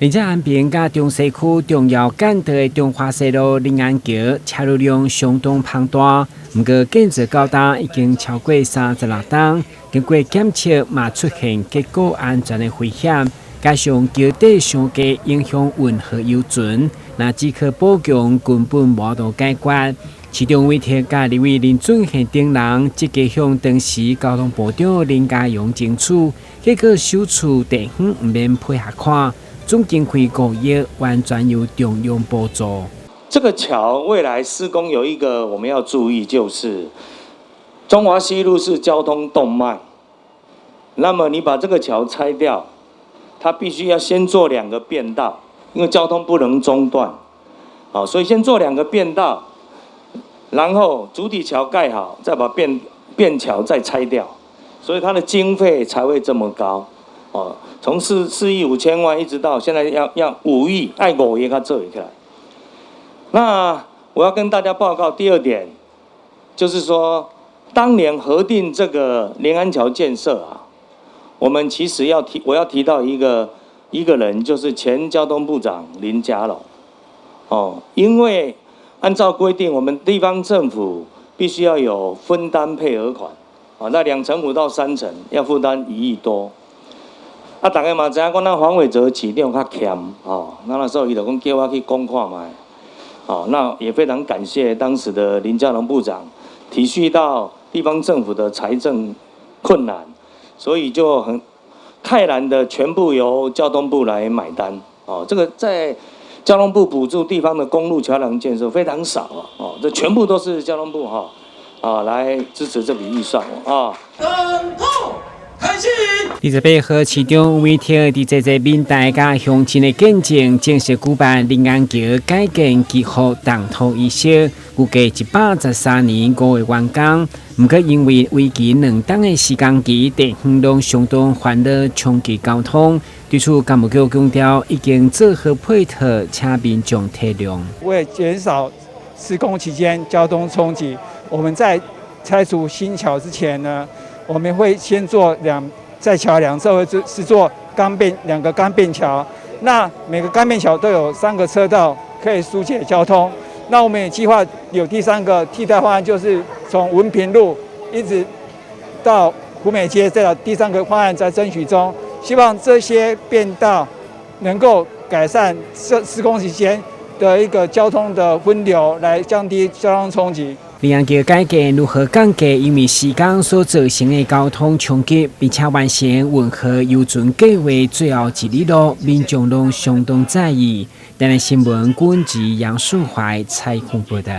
而且安平佮中西區重要幹道的中華西路臨安橋，車流量相當龐大。毋過建造到今已經超過36冬，經過檢測嘛出現結構安全的危險，加上橋底傷低，影響運河遊船，若只靠補強根本無法度解決。市長委託佮立委林俊憲等人積極向當時交通部長林佳龍爭取，結果首次地方毋免配合款。總經費5億，完全由中央補助。這個橋未來施工有一個我們要注意，就是中華西路是交通動脈，那麼你把這個橋拆掉，它必須要先做兩個變道，因為交通不能中斷，好，所以先做兩個變道，然後主體橋蓋好，再把變橋再拆掉，所以它的經費才會這麼高。哦，從4億5千萬一直到現在要5億，愛5億才做起來。那我要跟大家報告第二點，就是說，當年核定這個臨安橋建設啊，我們其實要提，我要提到一個人，就是前交通部長林佳龍。哦，因為按照規定，我們地方政府必須要有分擔配額款，啊，那2.5成到3成要負擔1億多。啊，大家嘛知影講，咱黃偉哲市長較儉，哦，那時候伊就講叫我去講看覓，哦，那也非常感謝當時的林佳龍部長體恤到地方政府的財政困難，所以就很泰然的全部由交通部來買單，哦，這個在交通部補助地方的公路橋梁建設非常少啊，哦，這全部都是交通部哈，啊來支持這筆預算啊。28號，市長委託佇濟濟民代佮鄉親的見證，正式舉辦臨安橋改建祈福動土儀式，預計113年5月完工。毋過因為為期2冬的時間期，地方攏相當煩惱衝擊交通。對此，工務局強調已經做好配套，請民眾體諒。為減少施工期間交通衝擊，我們在拆除新橋之前呢，我們會先做兩。在橋兩側會做是做鋼便兩個鋼便橋，那每個鋼便橋都有三個車道，可以疏解交通。那我們也計劃有第三個替代方案，就是從文平路一直到湖美街，這個第三個方案在爭取中。希望這些變道能夠改善施工期間的一個交通的分流，來降低交通衝擊。臨安橋改建如何降低因為施工所造成的交通衝擊，並且完成運河遊船計劃最後一里路，民眾攏相當在意。台南新聞，軍籍楊樹懷採訪報道。